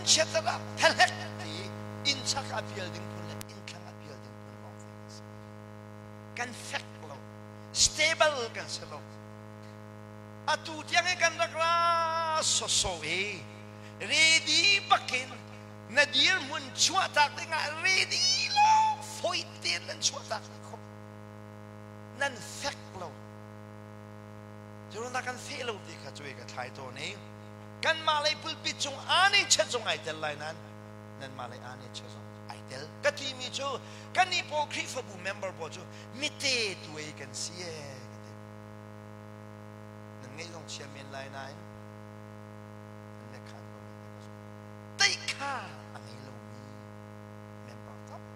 chiat ah phelek ti inn chak ah pial ding phun le inn thlang ah pial ding phun lawng te kan si. Kan fek lo, stable kan si lo. Atu tiang i kan rak ra soso i ready bakin na dirhmun chuahtak dingah ready lo foi tein nan chuahtak dih khawh. Nan fek lo. Cu na kan feh lo ti kha cu ka thlai tawn i kanmah lei pulpit cung aa chet zong ai tel lai nain nanmah lei aa chet zong ai tel ka timi cu kannih pawl Khrihfabu member pawl cu mite tu ei kan si ee ka ti. Nan ngeih zong chia men lai nain nan ne khan ko lai ka zumh. Teikha a ngei lomi member tampi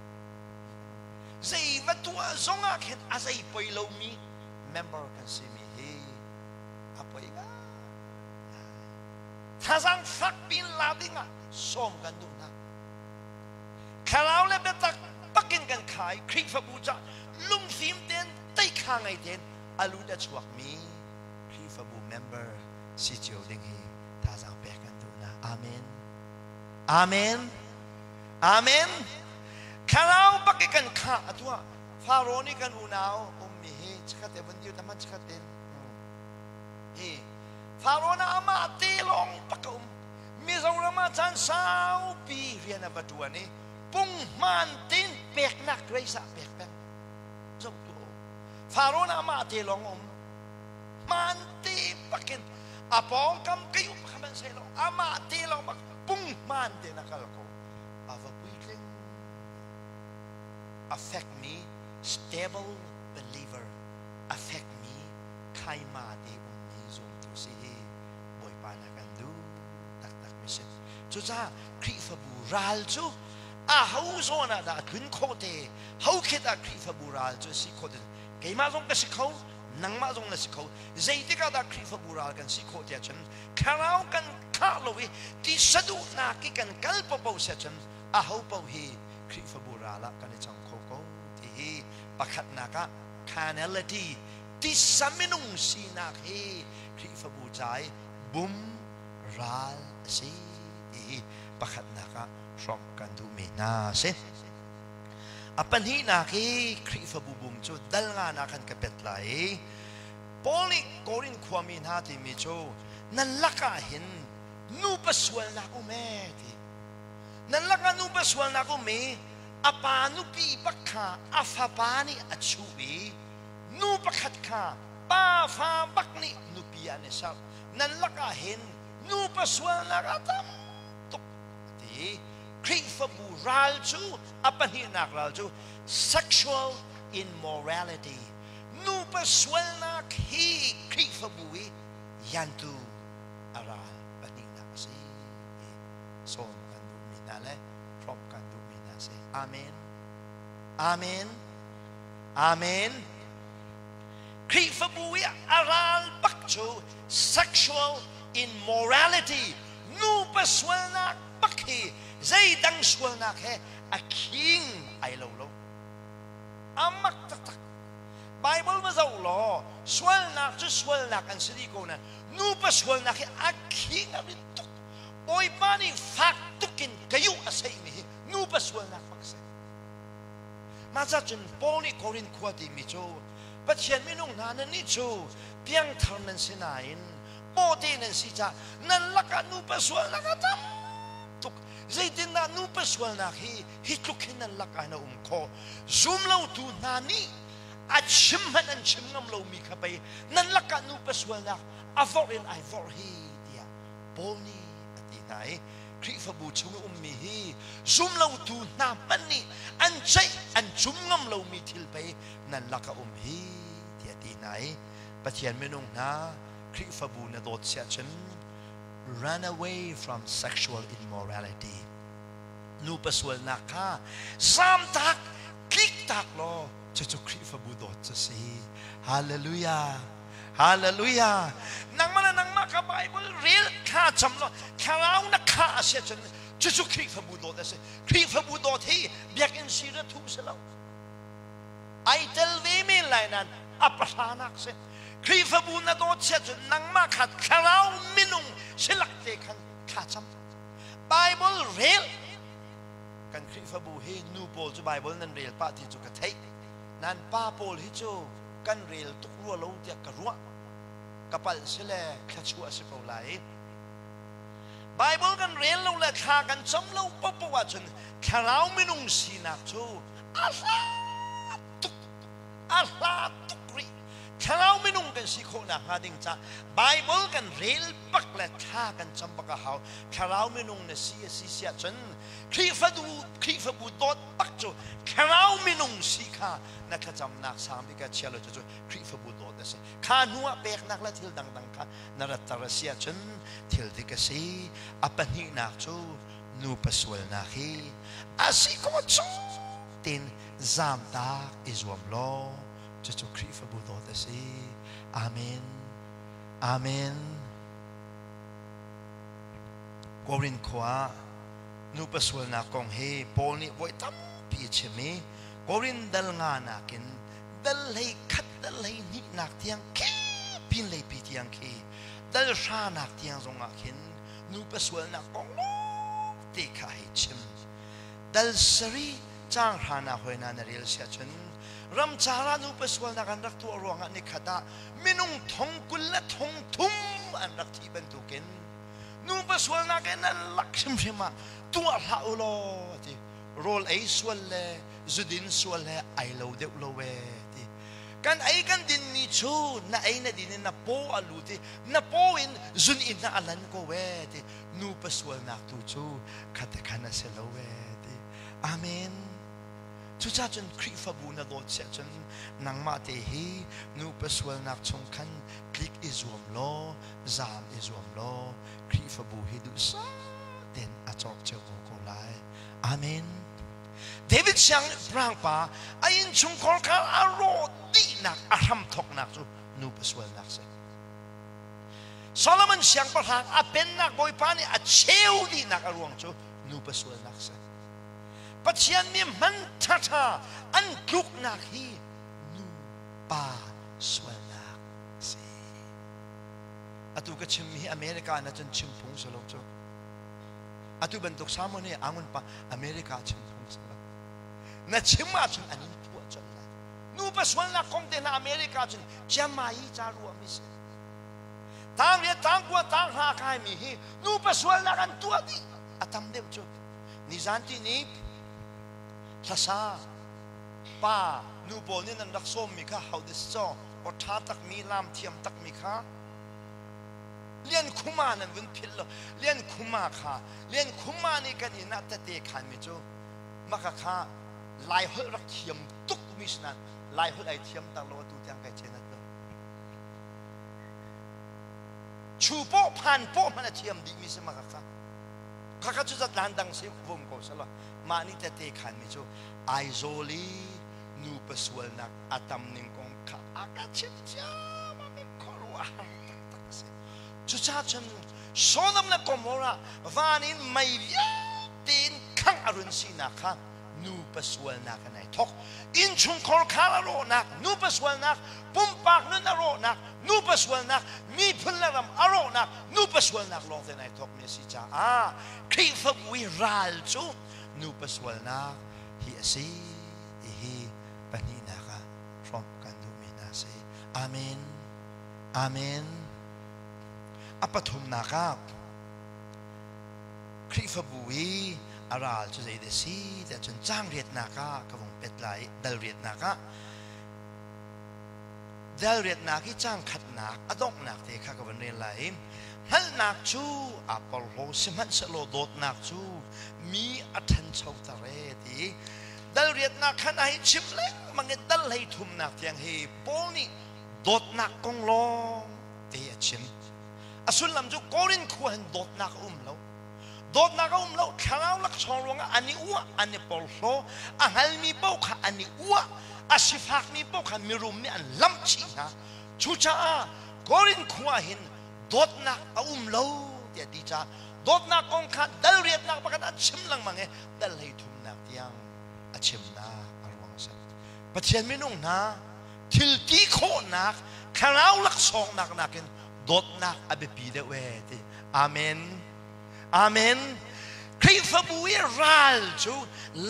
zei va tuah zong ah khin a zei poi lomi member kan simi hi a poi ngai. Thazang fak pin la ding ah sawm kan duh hna. Thlarau le biatak bakin kan khai. Khrihfabu ca lungfim tein teikha ngei tein a lut a chuakmi Khrihfabu member si cio ding hi thazang pek kan duh hna. Amen. Amen. Amen. Thlarau bak i kan khah a tuah. Faro nih kan unau ummi hi chikkhat te vun dir ta hmanh chikkhat ten. Hi Faro na amah te lawng bak a um. Mizoram ah caan saupi rian a va ṭuan i punghman tein peknak grace ah pek peng. Zoh tuah u. Faro na amah te lawng um. Hmaan te bakin a pawngkam kei um kha man sei lo. Amah te lawng bak punghman tein a kal ko. A va puitling. A fekmi stable believer. A fekmi khaima te ummi zumtu si hi Bawipa na kan duh taktak mi si. Cucaah Khrihfabu ral cu a ho zawn ah dah a tlun khawh te, ho khit ah Khrihfabu ral cu a si khawh te. Keimah zong ka si kho, nangmah zong na si kho. Zeitik ah dah Khrihfabu ral kan si khawh tiah cun thlarau kan khah lo i tisa duhnak i kan kal paohpaoh si ahcun a ho paoh hi Khrihfabu ral ah kan i cang kho ko ti hi pakhatnak ah carnality tisa minung sinak hi Khrihfabu ca i bum ral a si ti hi pakhatnak ah hrawmh kan duhmi hna a si. A pahnihnak hi Khrihfabu bum cu dal nga kan ka pet lai i Paul nih Korin khuami hna timi cu nan lakah hin nupa sualnak um ee ti. Nan lakah nupa sualnak um i a pa nupi bak kha a fapa nih a chuh i nu pakhat kha pa fa bak nih nupi an i serh. Nan lakah hin nupa sualnak a tam tuk a ti. Khrihfabu ral cu a pahnihnak ral cu sexual immorality nupa sualnak hi Khrihfabu i yantu a ral pahnihnak a si ti sawm kan duhmi hna le hrawmh kan duhmi hna si. Amen. Amen. Amen. Khrihfabu i a ral bak cu sexual immorality nupa sualnak bak hi zeidang sualnak he a khing ai lo lo. A mak taktak. Bible va zoh law sualnak cu sualnak an si dih ko nain nupa sualnak hi a khing a rit tuk. Bawipa nih fak tuk in kayuh a seihmi hi nupa sualnak bak a si. Mah cun Paul nih Korin khua timi cu Pathian minung hna nan nih cu piangthar nan si nain bawhte nan si caah nan lakah nupa sualnak a tam tuk. Zeitindah nupa sualnak hi hi tluk hin nan lakah hin a um khawh? Zumlotu hna nih a chim hmanh an chim ngam lomi kha pei nan lakah nupa sualnak a vorh in ai vorh hi tiah Paul nih a ti hna i Khrihfabu chung i ummi hi zumlotu hna hmanh nih an ceih an cum ngam lomi thil pei nan lak a um hi tiah a ti hna i Pathian minung hna Khrihfabu na dawt siah cun run away from sexual immorality nupa sualnak kha zamtak tliktak law cucu Khrihfabu dawt cu si. Hallelujah. Hallelujah. Nangmah le nangmah kha Bible rel thla cam law thlarau na khah a si ahcun cucu Khrihfabu dawt a si. Khrihfabu dawt hi biakinn si ra thu si lo. Ai tel ve men lai nain a pahranak si. Khrihfabu na dawt si ahcun nangmah kha thlarau minung silak te khan thla cam. Bible rel kan Khrihfabu hi nu pawl cu Bible nan rel pah ti cu ka theih. Nan pa pawl hi cu kan rel tuk rua lo tiah ka ruah. Ka palh si le thluachuah si ko lai. Bible kan rel lo le thla kan cam lo paohpaoh ahcun thlarau minung sinak cu a hla tuk a hla tuk rih. Thlarau minung kan si khawh nakhnga ding ca Bible kan rel bak le thla kan cam bak a hau. Thlarau minung na si a si siah cun Khrihfabu Khrihfabu dawt bak cu thlarau minung si kha na thlacamnak sang bik ah chia lo cu Khrihfabu dawt a si. Kha hnu ah peknak le thil dangdang kha na ratter a si ahcun thil dik a si. A pahnihnak cu nupa sualnak hi a si khawh chung tein zamtak i zuam law cucu Khrihfabu dawt a si. Amen. Amen. Korin khua nupa sualnak kong hi Paul nih voi tampi a chim i Korin dal nga nakin dal hlei khat dal hlei hnih nak tiang khi pin lei pi tiang khi dal hra nak tiang zongah khin nupa sualnak kong lawng te kha hei chim. Dal sarih caang hra nak hoi na na rel sia cun ramcar ah nupa sualnak an rak tuah ruangah nikhat ah minung thong 20 le thong thum an rak thih bantukin nupa sualnak in nan lak hrimhrim ah tuah hlah u law ti rawl ei sual le zudin sual he ai lo deuh lo e ti. Kan ei kan din mi cu na ei na din in na paw a lut i na paw in zun in na alan ko e ti. Nupa sualnak tu cu khate khan a si lo e ti. Amen. Cucaah cun Khrihfabu na dawt siah cun nangmah te hi nupa sualnak chung khan tlik i zuam law zaam i zuam law Khrihfabu hi duhsah tein a cawk cio ko ko lai. Amen. David siangpahrang pa a innchungkhar kha a rawh dihnak a hramthawknak cu nupa sualnak si. Solomon siangpahrang a pennak Bawipa nih a cheu dihnak a ruang cu nupa sualnak si. Pathian mi hman ṭhaṭha an tluknak hi nupa sualnak si. Atu ka chimmi hi America na cun chim phung si lo cu. Atu bantuk sermon hi angun pa America chim phung si lo. Na chim ahcun an in phuah colh lai. Nupa sualnak kong te hna America cun Chiang-Mai ca ruahmi si. Tang riat, tang kua, tang hra kaimi hi nupa sualnak an tuah dih a tam deuh cu. Nizan ti ni hlasa pa nu pawl nih nan rak sawmmi kha how this caw aw ṭha takmi lam thiam takmi kha Lian Khuma nan vun philh lo. Lian Khuma kha Lian Khuma nih kan inn ah tete khanmi cu maka kha Lai holh rak thiam tuk mi si nain Lai holh ai thiam tak lo atu tiang kai cenat lo. Chu pawh phan pawh hmanh a thiam dih mi si maka kha. Khakha cu zatlan dang si vum ko selaw mah nih tete khanmi cu Aizawl i nupa sualnak a tam ning kong kha a ka chimh ciammam i khuaruahhar taktak a si. Cucaah cun Sodom le Gomorrah van in mei vialte in khangh a run sinak kha nupa sualnak in ai thawk. Innchungkhar khar a rawhnak, nupa sualnak, pumpak nun a rawhnak, nupa sualnak, miphun le ram a rawhnak, nupa sualnak lawng tein ai thawkmi a si caah Khrihfabu i ral cu nupa sualnak hi a si ti hi pahnihnak ah hrawmh kan duhmi hna a si. Amen. Amen. A pathumnak ah Khrihfabu i a ral cu zeidah a si tiah cun caang riatnak ah ka vung pet lai dal riatnak ah dal riatnak i caang khatnak a donghnak te kha ka van rel lai i hngalhnak cu aa porhlaw sihmanhsehlaw dawtnak cu mi a ṭhanchoter e ti dal riatnak khan a hei chim lengmang i dal hlei thumnak tiang hi Paul nih dawtnak kong lawng te a chim. A sullam cu Korin khua hin dawtnak a um lo. Dawtnak a um lo, thlarau laksawng ruangah an i uah, an i porhlaw, a hngalmi paoh kha an i uah, a sifakmi paoh kha mirum nih an lamh chih hna. Cucaah Korin khua hin dawtnak a um lo tiah ti caah dawtnak kong kha dal riatnak pakhat a chim lengmang i dal hlei thumnak tiang a chimnak a ruang a si. Pathian minung hna thil ti khawhnak thlarau laksawngnak nakin dawtnak a biapi deuh ee ti. Amen. Amen. Khrihfabu i ral cu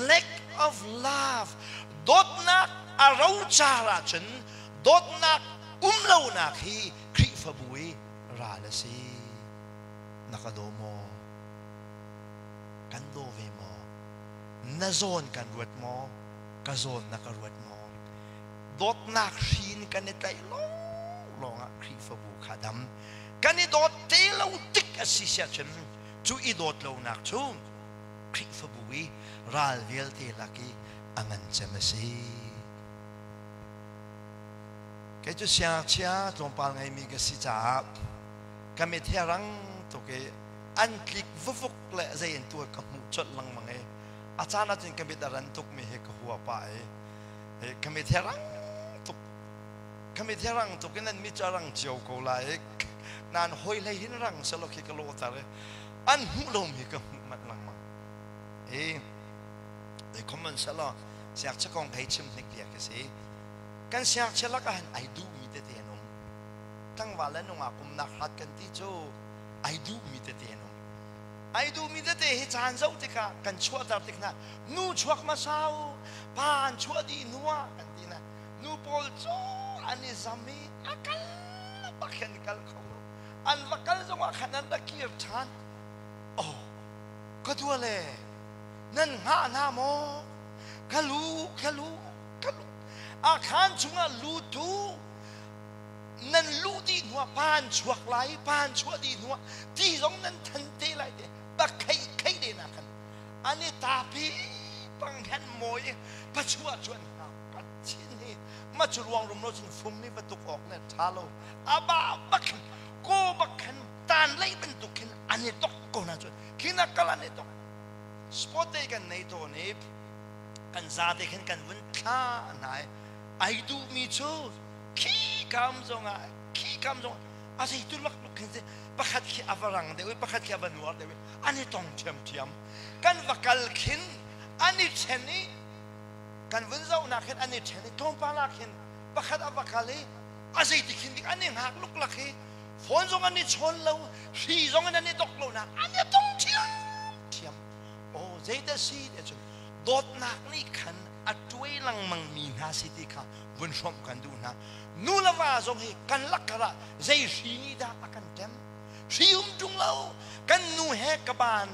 lack of love, dawtnak a rocar ahcun dawtnak um lonak hi Khrihfabu i ral a si. Na ka daw maw? Kan daw ve maw? Na zawn kan ruat maw? Ka zawn na ka ruat maw? Dawtnak hri in kan i tlaih lawnglawng ah Khrihfabu kha dam. Kan i dawt te lo tik a si siahcun cu i dawt lonak cu Khrihfabu i ral vialte lak i a ngan cem a si. Kei cu siangngakchia tlawmpal ngeimi ka si caah ka mit he rang tuk i an tlik vuvuk le zei in tu ka hmuh colh lengmang i a caan ahcun ka mit a ran tukmi hi ka hua pah i ka mit he rang tuk ka mit he rang tuk in an mit cu a rang cio ko lai i nan hoi hlei hin rang selaw khi ka lawhter i an hmuh lomi ka hmuh manh lengmang i common selaw siangchia kong hei chim hnik bia ka si. Kan siangchia lakah hin ai duhmi tete an um. Tlangval le nungak umnak hrat kan ti cu ai duhmi tete an um. Ai duhmi tete hi caan zoh tikah kan chuahter tik hna, nu chuak hmasa u, pa an chuah dih hnu ah kan ti hna. Nu pawl cu an i zam i a kal bak hin kal kho lo. An va kal zongah khan an ra kir ṭhan. Oh, ka dua le nan hngah hna maw? Ka lu, ka lu, ka lu. A khaan chungah lutu nan luh dih hnuah pa an chuak lai, pa an chuah dih hnuah ti zong nan than te lai te ba khei khei de na khan an i tapi pang hen mawi pachuah cu an hngak. Pathian hi ma cu ruang rum lo cun fum mi va tuk awk le tha lo. Aba bak khin ko bak khan tan lei bantuk khin an i tok ko na cun khin a kal an i tok. Sport te kan nei tawn i kan zate khin kan vun thla hna i ai duhmi cu khi kam zongah khi kam zongah a zei tu lak luk khin si pakhat khi a va rang deuh i pakhat khi a va nuar deuh i an i tong ṭhiamṭhiam. Kan va kal khin an i ṭhen i kan vun zohnak khin an i ṭhen i tlawmpal ah khin pakhat a va kal i a zei ti khin dik an i hngak luklak i phone zong an i chawn lo, hri zong in an i dok lo nak an i tong ṭhiamṭhiam. Aw, zeidah si ti ahcun dawtnak nih khan a tuai lengmang mi hna si ti kha vun hrawmh kan duh hna. Nu le va zong hi kan lakkar ah zei hri nih dah a kan ṭem? Hri um ṭung lo. Kan nu he ka ban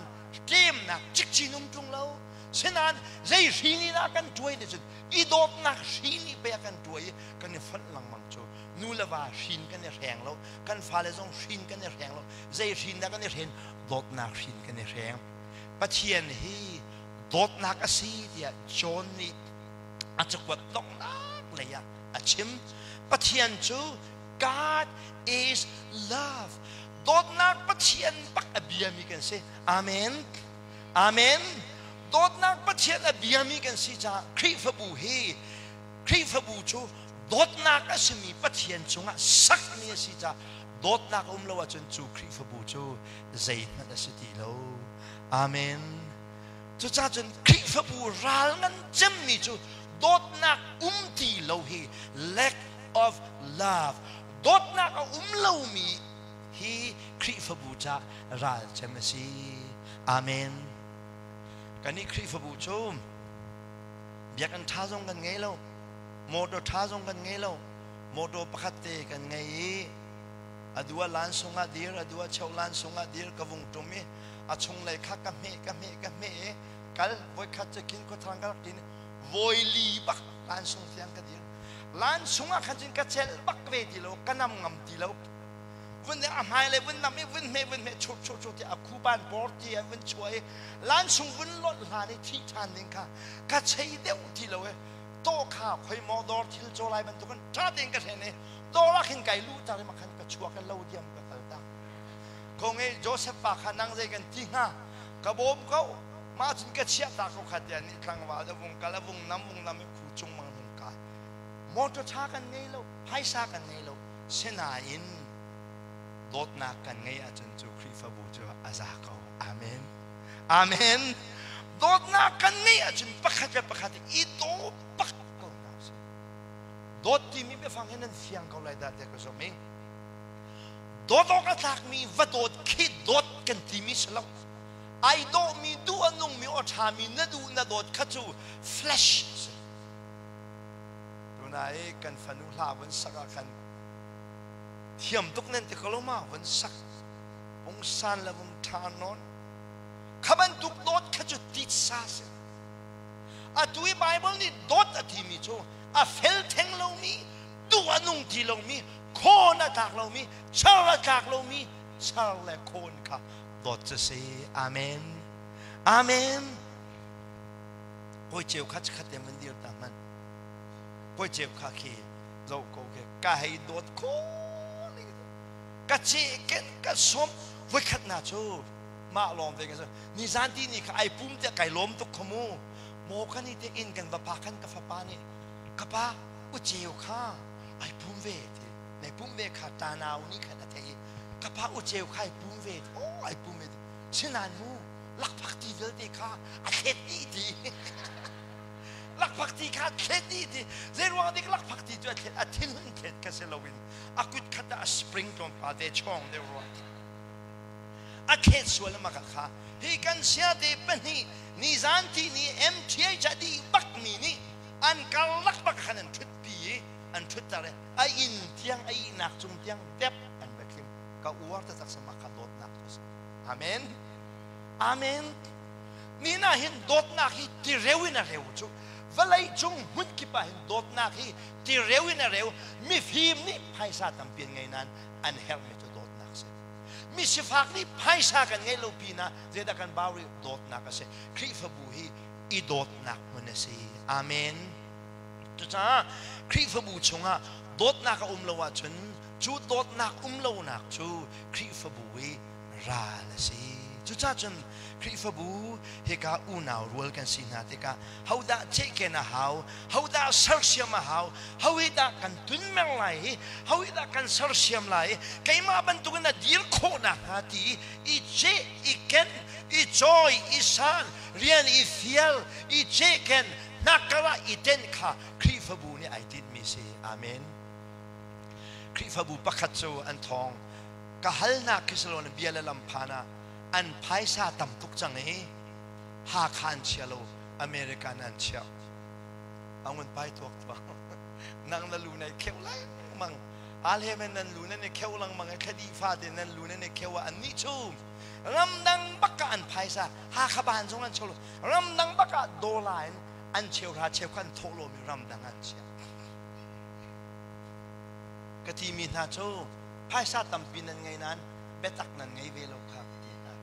tlemnak cikcin um ṭung lo. Sinain zei hri nih dah a kan tuai ti cun i dawtnak hri nih pei a kan tuai i kan i fonh lengmang cu. Nu le va hrin kan i hreng lo, kan fale zong hrin kan i hreng lo. Zei hrin dah kan i hren? Dawtnak hrin kan i hreng. Pathian hi dawtnak a si tiah John nih a cakuat donghnak lei ah a chim. Pathian cu God is love. Dawtnak Pathian bak a biami kan si. Amen. Amen. Dawtnak Pathian a biami kan si caah Khrihfabu hi Khrihfabu cu dawtnak a simi Pathian cungah sakmi a si caah dawtnak a um lo ahcun cu Khrihfabu cu zeihmanh a si ti lo. Amen. Cucaah cun Khrihfabu ral ngan cemmi cu dawtnak um ti lo hi, lack of love, dawtnak a um lomi hi Khrihfabu ca ral cem a si. Amen. Kannih Khrihfabu cu biakinn ṭha zong kan ngei lo, motor ṭha zong kan ngei lo. Motor pakhat te kan ngei i a du a lan sung ah dir, a du a cheu lan sung ah dir ka vung ṭum i a chunglei kha ka hmeh ka hmeh ka hmeh i kal voikhat cu khin khuathang ka rak ṭin, voi li bak lan sung tiang ka dir. Lan sung ah khan cun ka celh bak ve ti lo, ka nam ngam ti lo. Vun a hmai le vun nam i vun hmeh vun hmeh chur chur chur ti a khuban bor ti a vun chuah i lan sung vun lonh hlan i thih ṭhan ding kha ka chei deuh ti lo i tawh kha khoi maw dawr thil caw lai bantukin ṭha tein ka hren i dawr ah khin kai luh tar i makhan ka chuak i lo diam ka kal tak. Ko nge Joseph pa kha nang zei kan ti hnga, ka bawm ko mah cun ka chiah ta ko kha tiah nih tlangval a vung kal, a vung nam vung nam i khu cung mang hung kai. Motor ṭha kan ngei lo, phaisa kan ngei lo, sinain dawtnak kan ngeih ahcun cu Khrihfabu cu a za ko. Amen. Amen. Dawtnak kan ngeih ahcun pakhat le pakhat i daw bak ko hna usih. Dawt timi biafang hi nan fiang ko lai dah tiah ka zumh i dawt awk a tlakmi va dawt khi dawt kan timi si lo. Ai dawhmi, duh a nungmi, aw ṭhami na duh na dawt kha cu flesh a si. Tuna i kan fanu hla vun sak ah khan thiam tuk nan ti ko lo ma vun sak pungsan le vung ṭha nawn kha bantuk dawt kha cu titsa si. Atu i Bible nih dawt a timi cu a fel theng lomi, duh a nung ti lomi, khawn a tlak lomi, char a tlak lomi, char le khawn kha dawt cu si. Amen. Amen. Kawi ceu kha khat te mun dir ta hman. Kawi ceu kha khi zo ko ke ka hei dawt ko ka ce ken ka som voi khat na cu mah lawng te ka ni zan ti ni kha ai pum te kai lawm tuk khamu mo kan i te in kan va pa khan ka fapa nih ka pa u ceu kha ai pum ve ti nei pum ve kha ta nau nih khan a thei ka pa u ceu kha ai pum ve oh ai pum ve sinan mu lakphak ti vialte kha a thlet dih ti lakphak ti kha a thlet dih ti zei ruang dik lakphak ti cu a thlet a thin hun thlet kha si loin a kut khat ah a spring tlawmpal te chawng deuh rua a thlet sual ma ka kha hi kan sia te pahnih nizan ti ni MTH a dih bak mi nih an karlak bak khan an thut pi i an thut tar i a inn tiang a ihnak cung tiang dep an va thlim ka uar taktak sama kha dawtnak cu si amen amen ni na hin dawtnak hi tireu in a reu cu vawlei cung hmun kip ah hin dawtnak hi tireu in a reu mifim nih phaisa tampi an ngei nain an herhmi cu dawtnak si mi sifak nih phaisa kan ngeih lo pinah zeidah kan bau rih dawtnak a si Khrihfabu hi i dawtnak hmun a si amen cucaah Khrihfabu chungah dawtnak a um lo ahcun cu dawtnak um lonak cu Khrihfabu i ral a si cucaah cun Khrihfabu hika unau rual kan si hna tikah hodah cehken a hau hodah sersiam a hau ho hi dah kan tunmer lai hi ho hi dah kan sersiam lai keimah bantukin a dir khawh nakhnga ti i ceh i ken i cawi i san rian i fial i cehken hnakkar ah i tenh kha Khrihfabu nih ai tinhmi si amen Khrihfabu pakhat cu an thawng ka halnak khi si lo bia le lam phan ah an phaisa tam tuk cang i Hakha an chia lo American an chia angun pai tuak tuak nang na lu nei kheu lengmang al he men nan lu nan i kheu lengmang i thladi fate nan lu nan i kheu an nih chu ramdang bak ah an phaisa Hakha ban zong an cholo ramdang bak ah dollar in an cheuhra cheukhat an thawh lomi ramdang an chia ka ti mi hna cu phaisa tampi nan ngei nain biatak nan ngei ve lo kha ka ti hna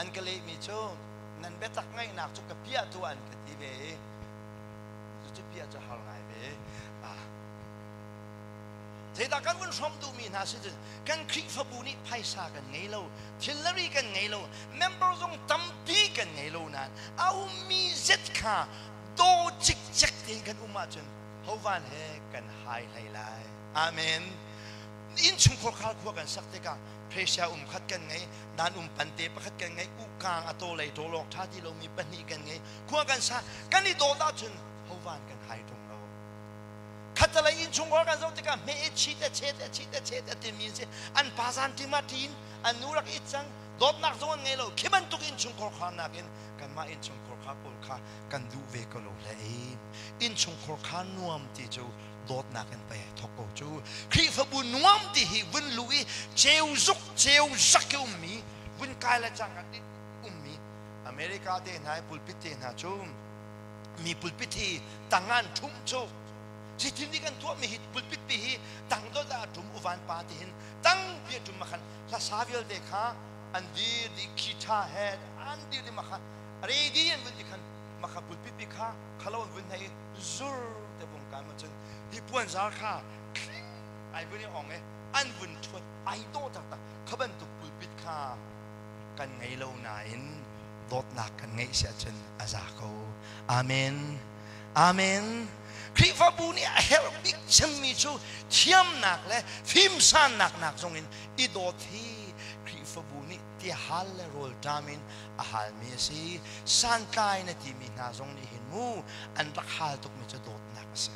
an ka lehmi cu nan biatak ngaihnak cu ka piah tu an ka ti ve i cucu piah cu har ngai ve ah zeidah kan vun hrawm duhmi hna si cun kan Khrihfabu nih phaisa kan ngei lo thilnari kan ngei lo member zong tampi kan ngei lo nain a ummi zet kha daw cikcek tein kan um ahcun hovan he kan hai hlei lai amen innchungkhar khar khua kan sak tikah Pressure um khat kan ngei dan um pante pakhat kan ngei ukang a to lei to lawk tha ti lomi pahnih kan ngei khua kan sa kan i dawt ahcun hovan kan hai tung lo khatalei innchungkhar kan zoh tikah hme e chit e chet e chit e chet e timi si an pa zan tima ṭin an nu rak it cang dawtnak zong an ngei lo khi bantuk innchungkhar khar nakin kanmah innchungkhar kha pawl kha kan duh ve ko lo le innchungkhar kha nuam ti cu dawtnak in pei thok ko cu Khrihfabu nuam ti hi vun lu i ceu zuk ceu zak i ummi vun kai le cang ummi America te hna i pulpit te hna cu mi pulpit hi tang an ṭhum cu zeitin nih kan tuahmi hi pulpit pi hi tang dot ah a ṭum uvan pa ti hin tang pi a ṭum ma khan hlasa vialte kha an dir di khitha he an dir di ma khan ready an vun ti khan ma kha pulpit pi kha khalo an vun hei zur te vung kai ma cun hi puanzar kha ai vun i ong i an vun ṭhuat ai dawh taktak kha bantuk pulpit kha kan ngei lo nain dawtnak kan ngeih si ahcun a za ko amen amen Khrihfabu nih a herh bik cemmi cu thiamnak le fimsannak nak zongin i dawt hi Khrihfabu nih tihal le rawlṭam in a halmi a si santlai na timi hna zong nih hin mu an rak hal tukmi cu dawtnak a si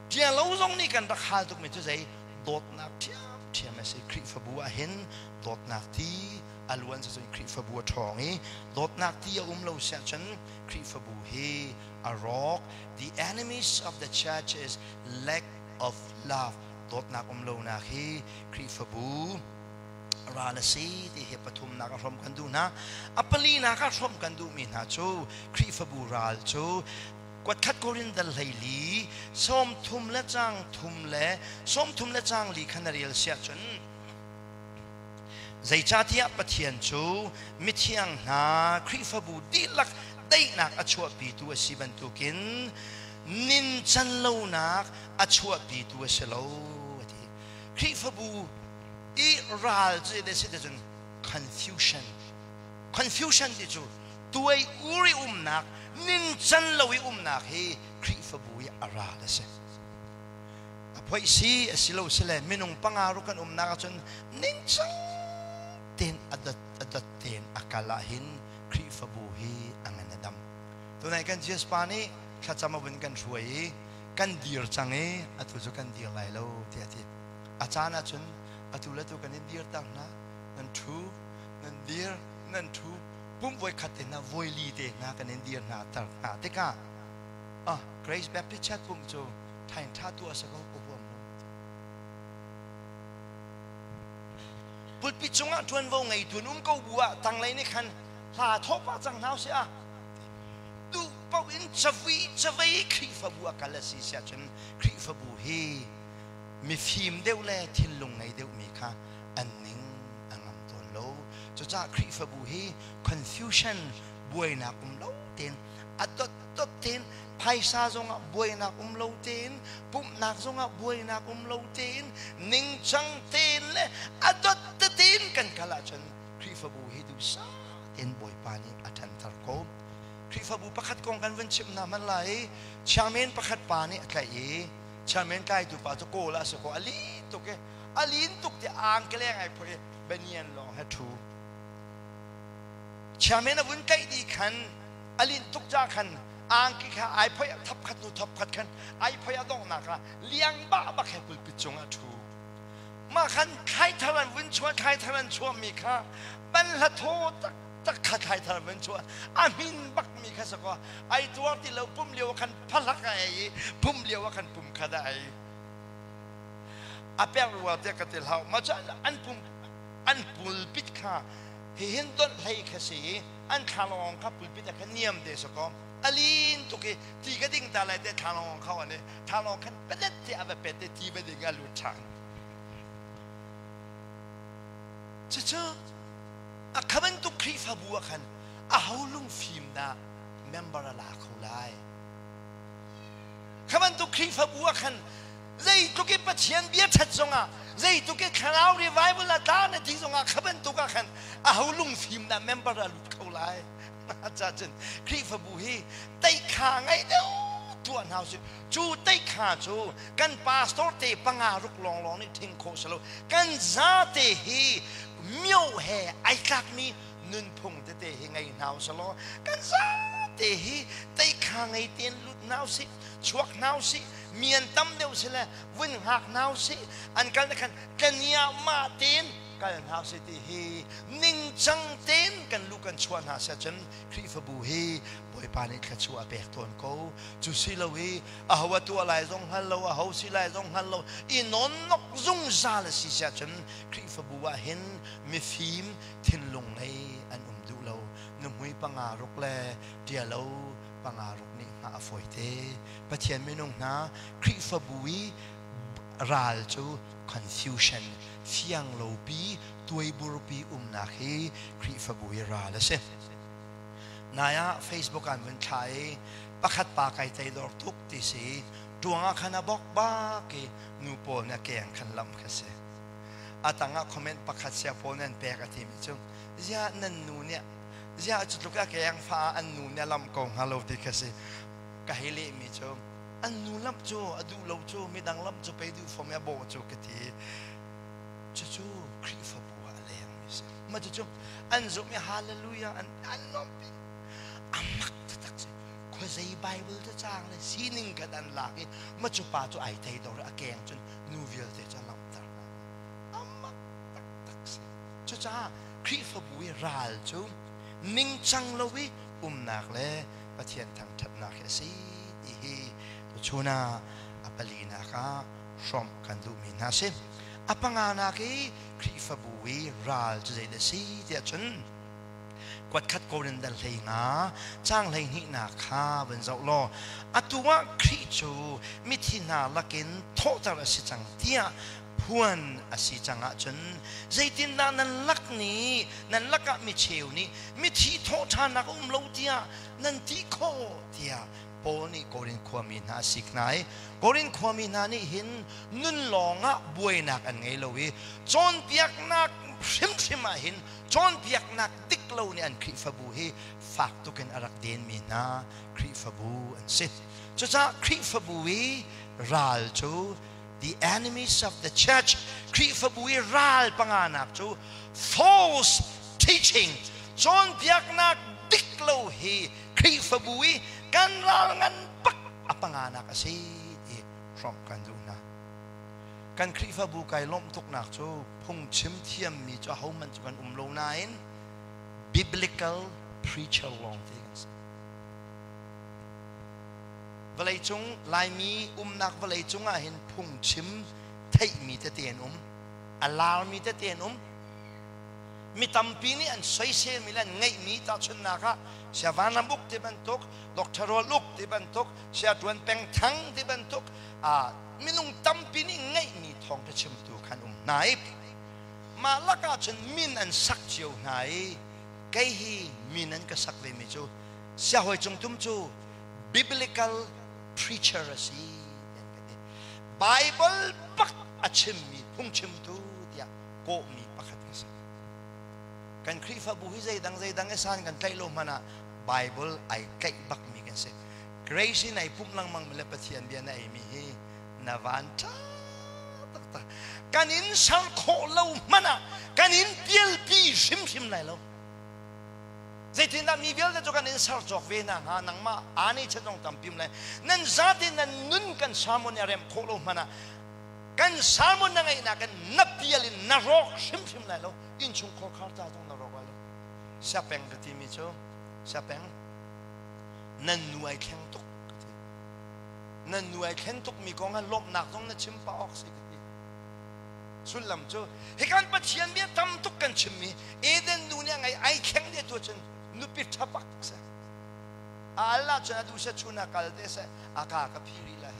Ṭialo zong nih kan rak hal tukmi cu zei dawtnak ṭhiamṭhiam a si Khrihfabu ah hin dawtnak ti a luan si cun Khrihfabu a ṭhawng i dawtnak ti a um lo siah cun Khrihfabu hi a rawk. The enemies of the church is lack of love. Dawtnak um lonak hi Khrihfabu ral a si ti hi pathumnak a hrawm kan duh hna. A palinak a hrawm kan duhmi hna cu Khrihfabu ral cu kuatkhat Korin dal 14 sawmthum le cang thum le 30 le cang li khan a rel siah cun zeicahtiah Pathian cu mithiang hna Khrihfabu dihlak daihnak a chuahpitu a si bantukin nincan lonak a chuahpitu a si lo a ti. Khrihfabu i ral cu zei si cun confusion confusion ti cu tuai ur i umnak ningcan lo i umnak hi Khrihfabu i a ral a si. A phoih si a si lo si le minung panga ru kan umnak ahcun ningcang tein a dot a dot tein a kal ahhin Khrihfabu hi a ngan a dam. Tunai kan Jesus pa nih thlacam a vun kan hruai i kan dir cang i atu cu kan dir lai lo tiah a ti. A caan ahcun atu le tu kan i dir tak hna nan ṭhu nan dir nan ṭhu pum voi khat te hna voi li te hna kan in dir hna tar hna tikah ah Grace Baptist Church pum cu thain tha tu a si ko ko huam lo. Pulpit cungah ṭuanvo ngeitu an um ko bu ah tanglei nih khan hla thawh pah cang hna usih ah duh paoh in cavui cavei Khrihfabu a kal a si siah cun Khrihfabu hi mifim deuh le thinlung ngei deuhmi kha an ning a ngam tawn lo. Cucaah Khrihfabu hi confusion buainak um lo tein a dotdot tein phaisa zongah buainak um lo tein pumhnak zongah buainak um lo tein ningcang tein le a dot tein kan kal ahcun Khrihfabu hi duhsah tein Bawipa nih a ṭhanter ko. Khrihfabu pakhat kong kan vun chimh hna hmanh lai i chairman pakhat pa nih a tlaih i chairman tlaitu pa cu kawl ah a si ko a lin tuk i a lin tuk ti angkeleng ai phoih i banian lawng he ṭhu. Chairman a vun tlaih dih khan a linh tuk ca khan angki kha ai phoih thap khat hnu thap khat khan ai phoih a donghnak ah liang bah bak he pulpit cung ah ṭhu. Mah khan thlaithar an vun chuah thlaithar an chuahmi kha banhla thaw taktak kha thlaithar an vun chuah a hmin bakmi kha si kaw ai tuar ti lo pum lio ah khan phalak a ei i pum lio ah khan pum khat a ei a per rua tiah ka ti hlah mah cu an pum an pulpit kha hihin donh hlei kha si i an thlalawng kha pulpit ah khan niam te si kaw a lin tuk i ti ka ding ta lai te thlalawng kha an i thlalawng khan pelet te a va pet i ti va ding a lut ṭhan. Cucu a kha bantuk Khrihfabu ah khan aho lungfim dah member a la kho lai? Kha bantuk Khrihfabu ah khan zeitluk i Pathian bia ṭhat zongah zeitluk i thlarau revival a tla na ti zongah kha bantuk ah khan aho lungfim dah member a lut kho lai? Cacun Khrihfabu hi teikha ngei deuh tuah hna usih. Cu teikha cu kan pastor te panga ruk lawnglawng nih ṭhing khawh si lo. Kan zate hi mio he ai tlakmi nunphung tete hi ngei hna usih law kan zate hi teikha ngei tein lut hna usih, chuak hna usih, mi an tam deuh si le vun hngak hna usih. An kal na khan tlania mah tein kal hna usih ti hi ningcang tein kan luh kan chuah hna seh cun Khrihfabu hi Bawipa nih thluachuah a pek tawn ko. Cu si lo i aho a tuah lai zong hngal lo, aho si lai zong hngal lo, i nawnnok zungzal a si siah cun Khrihfabu ah hin mifim thinlung ngei an um duh lo. Nuhmui panga ruk le ṭialo panga ruk nih hngah a fawite. Pathian minung hna Khrihfabu i ral cu confusion fiang lopi tuaiburpi umnak hi Khrihfabu i ral a si. Nai ah Facebook an vun thlah i pakhat pa kai teidor tuk ti si tuang ah khan a bok bak i nu pawl nih a keng khan lamh kha si. A tang ah comment pakhat sia pawl nih an pek a timi cu ziah nan nu nih ziah cu tluk a keng fa an nu nih a lamh ko hnga lo ti kha si. Ka hei lehmi cu an nu lamh cu a duh lo cu midang lamh cu pei duh fom i a bawh cu ka ti. Cucu Khrihfabu ah a lengmi si. Mah cucu an zumh i hallelujah an an lawmhpi. A mak taktak si. Khuazei Bible te caang le sining khan an lak i mah cu pa cu ai thei dor a keng cun nu vialte cu a lamhter hna. A mak taktak si. Cucaah Khrihfabu i ral cu ningcang lo i umnak le Pathian thangṭhatnak hi a si ti hi tuchun ah a palinak ah hrawmh kan duhmi hna a si. A panganak i Khrihfabu i ral cu zeidah a si tiah cun kuatkhat Korin dal 15 caang 12nak kha vun zoh law atu ah Khrih cu mithi hna lakin thawhter a si cang tiah phuan a si cang ahcun zeitindah nan lak nih nan lakah mi cheu nih mithi thawhṭhannak a um lo tiah nan ti khawh tiah Paul nih Korin khuami hna a sik hna i Korin khuami hna nih hin nun lawngah buainak an ngei lo i cawnpiaknak hrimhrim ah hin cawnpiaknak dik lo nih an Khrihfabu hi fak tukin a rak denmi hna Khrihfabu an si. Cucaah Khrihfabu i ral cu the enemies of the church Khrihfabu i ral panganak cu false teaching cawnpiaknak dik lo hi Khrihfabu i kan ral ngan bak a panganak a si ti hrawmh kan duh hna. Kan Khrihfabu kai lawmh tuknak cu phungchim thiammi cu ahohmanh cu kan um lo nain biblical preacher lawng te kan si. Vawleicung Laimi umnak vawleicung ah hin phungchim theihmi tete an um, a larmi tete an um. Mi tampi nih an soiselmi le an ngeihmi tahchunhnak ah Saya Van Ram Uk ti bantuk, Dr. Rual Uk ti bantuk, Saya Tuan Peng Thang ti bantuk minung tampi nih ngeihmi thawngtha chimtu khan um hna i mah lakah cun min an sak cio hna i kei hi min an ka sak vemi cu Siahawi Cung Tum cu biblical preacher a si an ka ti. Bible bak a chimmi phungchimtu tiah kawhmi pakhat ka si. Kan Khrihfabu hi zeidang zeidang i san kan tlaih lo hmanh ah Bible ai tlaih bakmi kan si. Grace in ai pumh lengmang mi le Pathian bia na eimi hi na van ṭha taktak. Kan in ser khawh lo hmanh ah kan in pialpi hrimhrim lai lo. Zeitindah mi vialte cu kan in ser cawk ve hna hnga? Nangmah aa nih chan tampi um lai. Nan zate nan nun kan sermon i remh khawh lo hmanh ah kan sermon na ngeihnak in na pial in na rawk hrimhrim lai lo. Innchungkhar khar ca zong na rawk lai lo. Siapeng ka timi cu siapeng nan nu ai thleng tuk ka ti. Nan nu ai thlen tuk mi kong ah lawmhnak zong na chim pah awk si ka ti. Sullam cu hi kan Pathian bia tam tuk kan chimmi Eden nu nih a ngei ai thleng deh tu cun nupi ṭha bak si. A al ahcun a duh se chun a kal te seh a ka ka phi rih lai.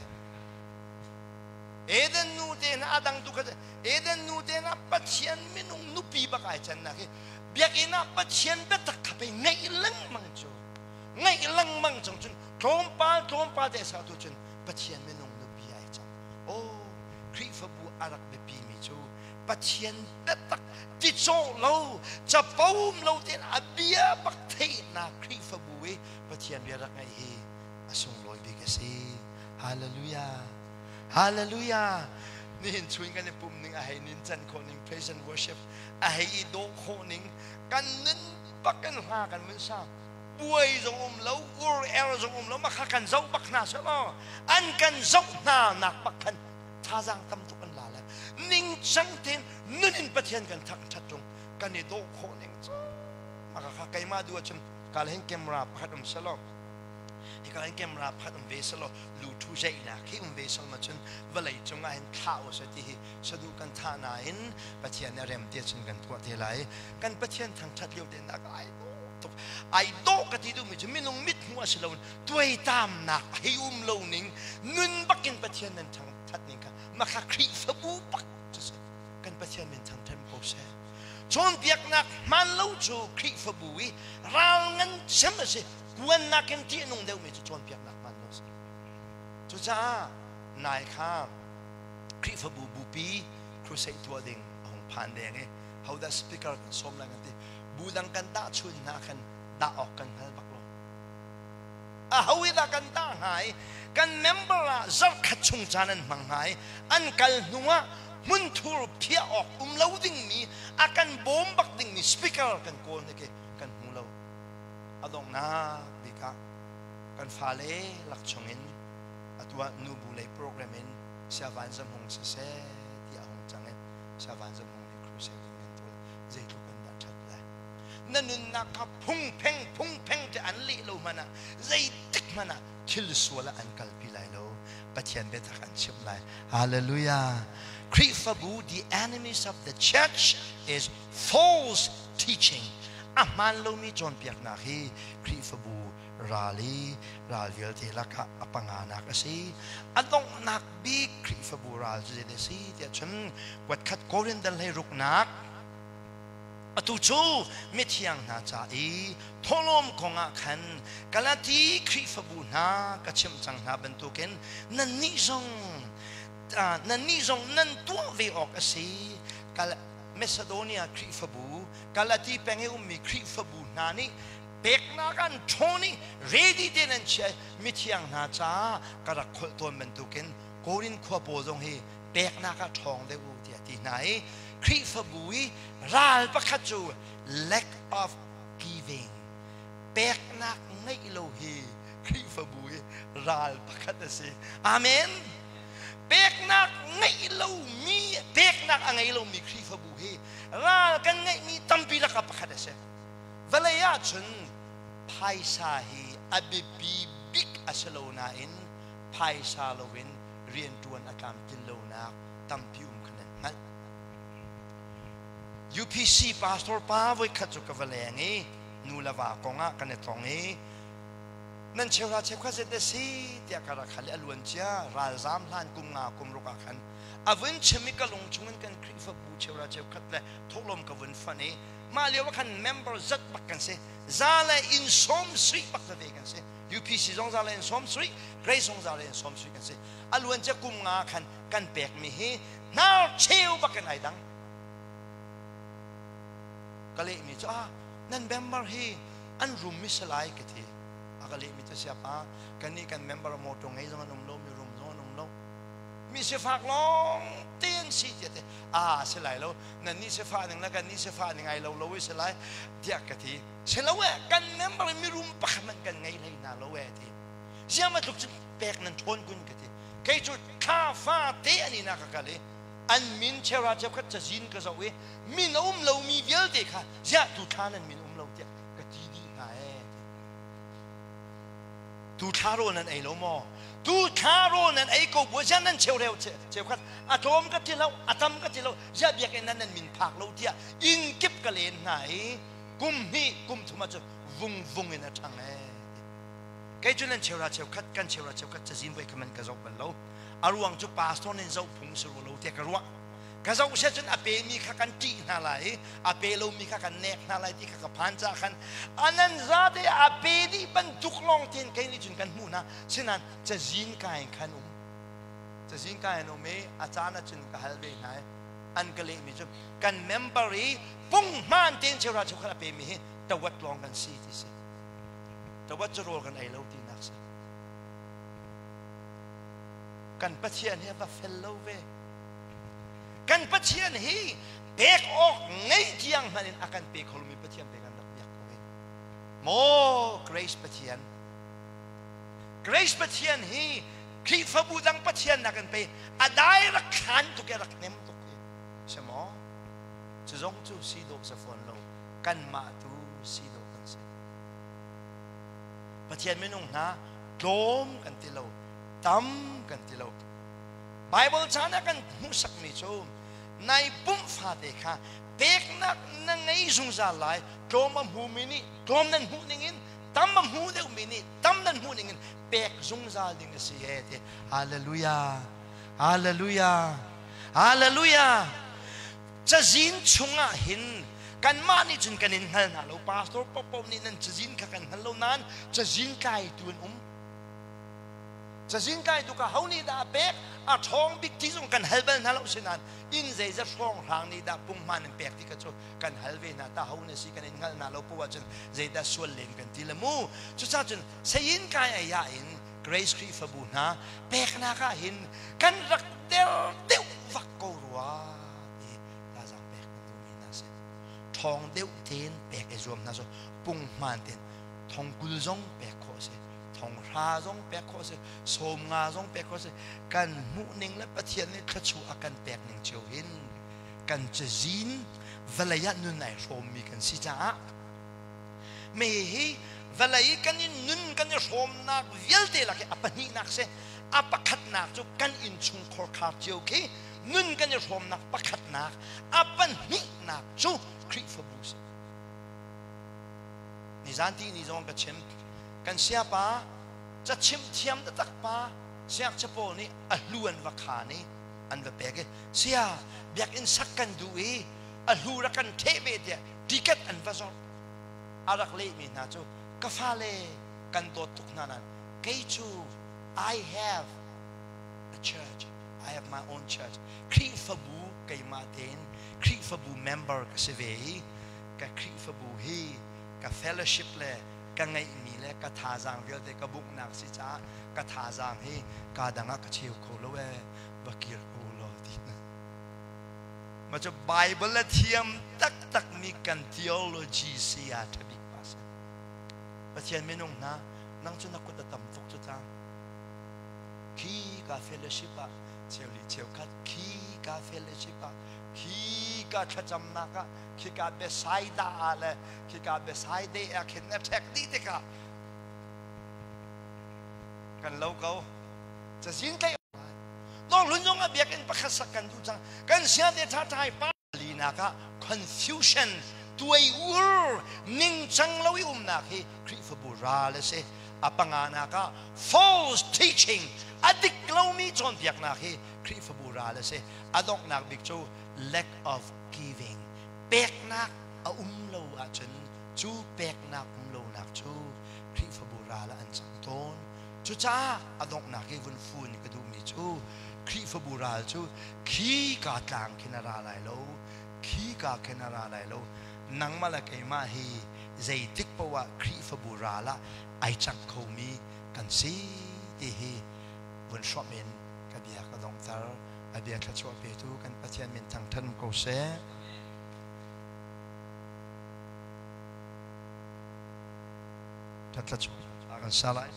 Eden nu te hna a dang tu kha Eden nu te hna Pathian minung nupi bak ai can nak hi biakinn ah Pathian biatak kha pei ngeih lengmang cu ngeih lengmang cang cun tlawmpal tlawmpal te sa tu cun Pathian minung nupi ai cang. Oh Khrihfabu a rak biapimi cu Pathian biatak ticawh lo capo um lo tein a bia bak theihnak Khrihfabu i Pathian bia rak ngaih hi a sunglawi bik a si. Hallelujah. Hallelujah. Nihin chun kan i pum ning a hei nin can khawh ning praise and worship a hei i dawh khawh ning kan nun bak kan hla kan mun sa buai zong um lo ur er zong um lo makha kan zoh bak hna seh law an kan zoh hna nak bak khan thazaang tam tuk an la le ningcang tein nun in Pathian kan thangṭhat ṭung kan i dawh khawh ning cu maka kha keimah du ahcun kal hin camera pakhat um selaw hika hin camera pakhat um ve selaw lu thu zeihnak hi um ve sel ma cun vawlei cungah hin thlah u se ti hi sadu kan thah nain Pathian nih rem te cun kan tuah te lai kan Pathian thangṭhat lio te nak ai tuk ai dawh ka ti duhmi cu minung mit hmuh a si lo tuaitamnak hei um lo ning nun bakin Pathian nan thangṭhat ning kha makha Khrihfabu bak cu si kan Pathian min thangṭhat ko seh cawnpiaknak hmaan lo cu Khrihfabu i ral ngan cem a si kuannak in ṭih a nung deuhmi cu cawnpiaknak hmaan lo si cucaah nai kha Khrihfabu bupi crusade tuah ding a hung phan deng i hodah speaker kan sawm lai kan ti bu dang kan dah chun hna khan dah awk kan hngal bak lo a ho i dah kan dah hnga i kan member ah zarh khat chung caan an hmang hnga i an kal hnu ah hmunthur phiah awk um lo dingmi a kan bawm bak dingmi speaker kan kawl hnik i kan hmu lo a donghnak bik ah kan fale lak chungin atu ah nubu lei program in Siavan Zamhung siseh ti a hung cang i Siavan Zamhung nih crusade in kan tuah zeitluk in dah ṭhat lai. Na nunnak kha phungpheng phungpheng te an leh lo hmanh ah zeitik hmanh ah thil sual ah an kalpi lai lo. Pathian biatak an chimh lai. Hallelujah. Khrihfabu, the enemies of the church is false teaching. A hmaan lomi cawnpiaknak hi Khrihfabu ral i ral vialte lakah a panganak a si. A donghnak bik Khrihfabu ral cu zeidah a si tiah cun kuatkhat Korin dal hlei ruknak atu cu mithiang hna ca i thawhlawm kong ah khan Galati Khrihfabu hna ka chimh cang hna bantukin nannih zong nannih zong nan tuah ve awk a si. Macedonia Khrihfabu, Galati peng i ummi Khrihfabu hna nih peknak an ṭhawn i ready tein an chiah i mithiang hna caah ka rak kholh tawn bantukin Korin khua pawl zong hi peknak ah ṭhawng deuh u tiah ti hna i Khrihfabu i ral pakhat cu lack of giving, peknak ngeih lo hi Khrihfabu i ral pakhat a si. Amen. Peknak ngeih lomi, peknak a ngei lomi Khrihfabu hi ral kan ngeihmi tampi lakah pakhat a si. Vawlei ahcun phaisa hi a biapi bik a si lo nain phaisa loin rianṭuan a tlamtlin lonak tampi um kha nan hngalh. UPC pastor pa voikhat cu ka va leng i nu le va kong ah kan i tong i nan cheuhra cheukhat zet a si tiah ka rak hal i a luan cia ralzam hlan kum nga kum ruk ah khan a vun chim i ka lung chungin kan Khrihfabu cheuhra cheukhat le thawhlawm ka vun fanh i mah lio ah khan member zat bak kan si, za le in sawm sui bak veve kan si. UPC zong za le in sawm sui, Grace zong za le in sawm sui kan si. A luan cia kum nga khan kan pek mi hi hnar cheu bak in ai dang. Ka leh mi cu, ah, nan member hi an rum mi salai ka ti. A ka leh mi cu, siapa, kan nih kan member motor ngei zong an um lo, mi rum zong an um lo, mi sifak lawng te an si tiah te. A si lai lo, nan nih sifah ning le kan nih sifah ning ai lo lo i si lai tiah ka ti. Si lo e, kan member mirum pakhat hmanh kan ngei hlei hna lo e ti. Ziah ma tluk cu pek nan ṭhawn kun ka ti. Kei cu thla fa te an inn ah ka kal i an min chera cheukhat cazin ka zoh i min a um lomi vialte kha ziah tu thla nan min um lo tiah ka ti dih hna e ti. Tu thla rawl nan ei lo maw? Tu thla rawl nan ei ko bu ziah nan cheu reu cheukhat a tlawm ka ti lo, a tam ka ti lo, ziah biakinn nan nan min phak lo tiah inn kip ka len hna i kum hnih kum thum ah cun vung vung in a ṭhang ee. Kei cu nan cheura cheukhat kan cheura cheukhat cazin voi kha man ka zoh bal lo. A ruang cu pastor nih zoh phung si rua lo tiah ka ruah. Ka zoh sia cun a pemi kha kan ṭih hna lai i a pe lomi kha kan nek hna lai ti kha ka phan caah khan anan zate a pe dih bantuk lawng tein kei nih cun kan hmuh hna. Sinain cazin ka in khan um, cazin ka in um i a caan ah cun ka hal ve hna i an ka lehmi cu kan member i punghman tein cheuhra cheukhat a pemi hi tawat lawng kan si ti si. Tawat cu rawl kan ei lo tinak si. Kan Pathian hi a va fel lo ve. Kan Pathian hi pek awk ngei tiang hmanh in a kan pe kho lomi Pathian pe kan rak biak ko hi. Maw Grace Pathian, Grace Pathian hi Khrihfabu dang Pathian nakin pei a dai rak thlan tuk i rak nem tuk hi si maw? Cu zong cu si dawh si fawn lo, kanmah tu si dawh kan si. Pathian minung hna tlawm kan ti lo, tam kan ti lo. Bible caan ah kan hmuhsakmi cu nai pumh fate kha peknak na ngei zungzal lai, tlawm a hmumi nih tlawm nan hmuh ningin, tam a hmu deuhmi nih tam nan hmuh ningin pek zungzal ding a si he ti. Hallelujah, hallelujah, hallelujah. Cazin chungah hin kanmah nih cun kan in hngal hna lo, pastor popo nih nan cazin kha kan hngal lo nain cazin tlaitu an um. Cazin tlaitu kha ho nih dah a pek, a ṭhawng bik ti zong kan hal bal hna lo. Sinain inn zeizat hrawnghrang nih dah punghman an pek ti kha cu kan hal ve hna. Ta ho na si kan in hngalh hna lo poah cun zeidah sual len kan ti le mu. Cucaah cun sayin kai ai ah in Grace Khrihfabu hna peknak ah hin kan rak der deuh vak ko rua ti thazaang pek kan duhmi hna si. Ṭhawng deuh tein pek i zuam hna cu punghman tein thongkul zong pek khawh a si, thonghra zong pek khawh a si, 50 zong pek khawh a si. Kan hmuh ning le Pathian nih thluachuah a kan pek ning cio hin kan cazin vawlei ah nun ai hrawmmi kan si caah. Me hi vawlei kan in nun kan i hrawmnak vialte lak hi a pahnihnak si. A pakhatnak cu kan innchungkhar khar cio khi nun kan i hrawmnak pakhatnak, a pahnihnak cu Khrihfabu si. Nizan ti ni zong ka chim. Kan siapa cachimh thiam taktak pa siangcha pawl nih a hlu an va khaan i an va pek i sia biakinn sak kan duh i a hlu rak kan ṭheh ve tiah ticket an va zawrh. A rak lehmi hna cu ka fale kan dawt tuk hna nain kei cu I have a church, I have my own church. Khrihfabu keimah tein Khrihfabu member ka si ve i ka Khrihfabu hi ka fellowship le ka ngeihmi le ka thazaang vialte ka bunghnak si caah ka thazaang hi ka dang ah ka cheu kho lo ee, va kir ko law ti. Ma cu Bible a thiam taktakmi kan theology saya ṭha bik pa si. Pathian minung hna, nang cu na kut a tam tuk cu ta. Khi ka fellowship ah cheuli cheukhat, khi ka fellowship ah, khi ka thlacamnak ah, khi ka Bethsaida ah le khi ka Bethsaida ah khin na ṭhek dih tikah kan lo ko. Cazin tlaih Dawrhlun zong ah biakinn pakhat sak kan duh cang. Kan siate ṭhaṭhai pa linak ah confusion tuai ur ningcang lo i umnak hi Khrihfabu ral a si. A panganak ah false teaching a dik lomi cawnpiaknak hi Khrihfabu ral a si. A donghnak bik cu lack of giving, peknak a um lo ahcun cu peknak um lonak cu Khrihfabu ral ah an cang tawn. Cucaah a donghnak i vun fun ka duhmi cu Khrihfabu ral cu khi ka tlang khin a ra lai lo, khi ka khin a ra lai lo. Nangmah le keimah hi zeitik paoh ah Khrihfabu ral ah ai cang khomi kan si ti hi vun hrawmh in ka bia ka donghter. A bia thluachuah petu kan Pathian min thangṭhat ko seh. Thluachuah kan sa lai.